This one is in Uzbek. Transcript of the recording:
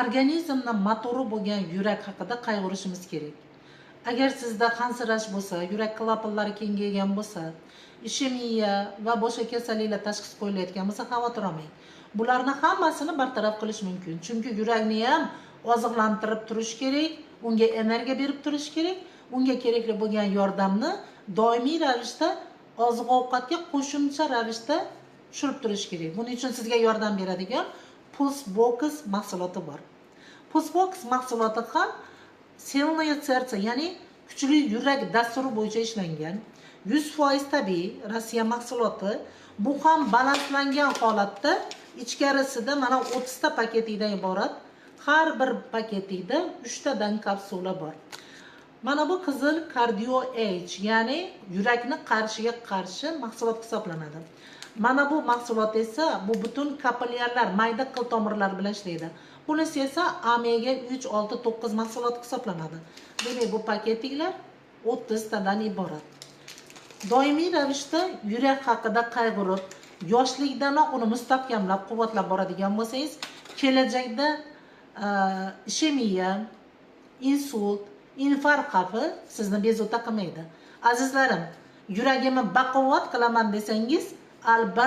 Organizmni motori bo'lgan yurak haqida qayg'urishimiz kerak. Agar sizda hansirash bo'lsa, yurak klapanlari kengaygan bo'lsa, ishemiya va boshqa kasalliklar tashxis qo'yilayotgan bo'lsa, xavotir olmang. Bularni hammasini bartaraf qilish mumkin, chunki yurakni ham oziqlantirib turish kerak, unga energiya berib turish kerak, unga kerakli bo'lgan yordamni doimiy ravishda oziq ovqatga qo'shimcha ravishda tushirib turish kerak. Buning uchun sizga yordam beradigan Pulse Box mahsuloti bor. Pulse Box mahsuloti ham "Сильное сердце", ya'ni kuchli yurak dasturi bo'yicha ishlangan, 100% tabiiy Rossiya mahsuloti. Bu ham balanslangan holatda, ichkarisida mana 30 ta paketidan iborat. Har bir paketida uchtadan kapsula bor. Mana bu qizil Cardio Age, ya'ni yurakni qarishiga qarshi mahsulot hisoblanadi. Mana bu mahsulot esa bu butun kapillyarlar, mayda qil tomirlar bilan ishlaydi. Bunisi esa omega 3, 6, 9 mahsulot hisoblanadi. Demak, bu paketiklar 30 tadan iborat. Doimiy ravishda yurak haqida qayg'urib, yoshlikdanoq uni mustahkamlab, quvvatlab boradigan bo'lsangiz, kelajakda ishemiya, insult, infarkt xavfi sizni bezovta qilmaydi. Azizlarim, yuragimni baquvvat qilaman desangiz, albatta.